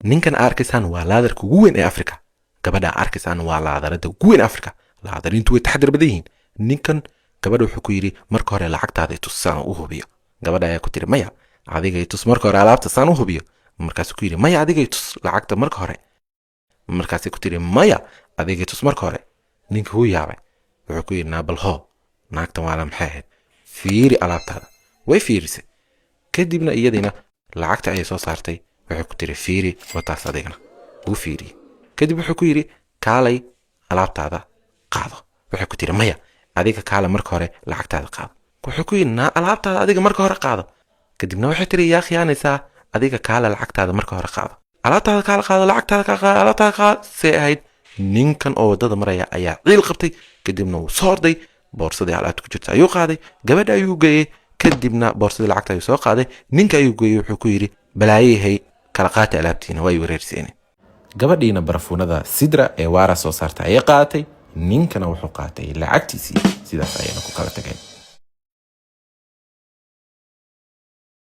Ninkan aa arkaysaan waa laadarka ugu weyn ee Afrika. Gabadha aa arkaysaan waa laadarada ugu weyn Afrika. Laadariintu way taxadir badan yihiin. Ninkan gabadha wuxuu ku yidhi, "Marka hore lacagtaada itus saan u hubiyo." Gabadha ayaa ku tiri, "Maya, adiga itus marka hore alaabta saan u hubiyo." Markaasuu ku yidhi, "Maya, adiga itus lacagta marka hore." Markaasay ku tiri, "Maya, adiga itus marka hore." Ninka wuu yaabay. Wuxuu ku yidhi, "Naabal hoo, naagtan waala maxay ahayd? Fiiri alaabtaada." Way fiirisay. Kadibna iyadiina lacagta ayay soo saartay. Waxay ku tiri, "Fiiri, wataas adigana." Wuu fiiriyey. Kadib wuxuu ku yidhi, "Kaalay, alaabtaada qaado." Waxay ku tiri, "Maya, adiga kaale, marka hore lacagtaada qaado." Wuxuu ku yidhi, "Naa, alaabtaada adiga marka hore qaado." Kadibna waxay tiri, "Yaa khiyaanaysaa? Adiga kaale, lacagtaada marka hore qaado, alaabtaada kaale qaado, lacagtaada kaa qaado, alaabtaada qaado." See ahayd, ninkan oo waddada maraya ayaa ciil qabtay. Kadibna wuu soo orday. Boorsadii alaabta ku jirta ayuu qaaday, gabadha ayuu geeyey. Kadibna boorsadii lacagta ayuu soo qaaday, ninka ayuu geeyey. Wuxuu ku yidhi, "Balaayahay, kala qaata alaabtiina, way wareerseene." Gabadhiina barafuunada Sidra ee Waara soo saarta ayay qaadatay. Ninkana wuxuu qaatay lacagtiisii. Sidaas ayayna ku kala tageen.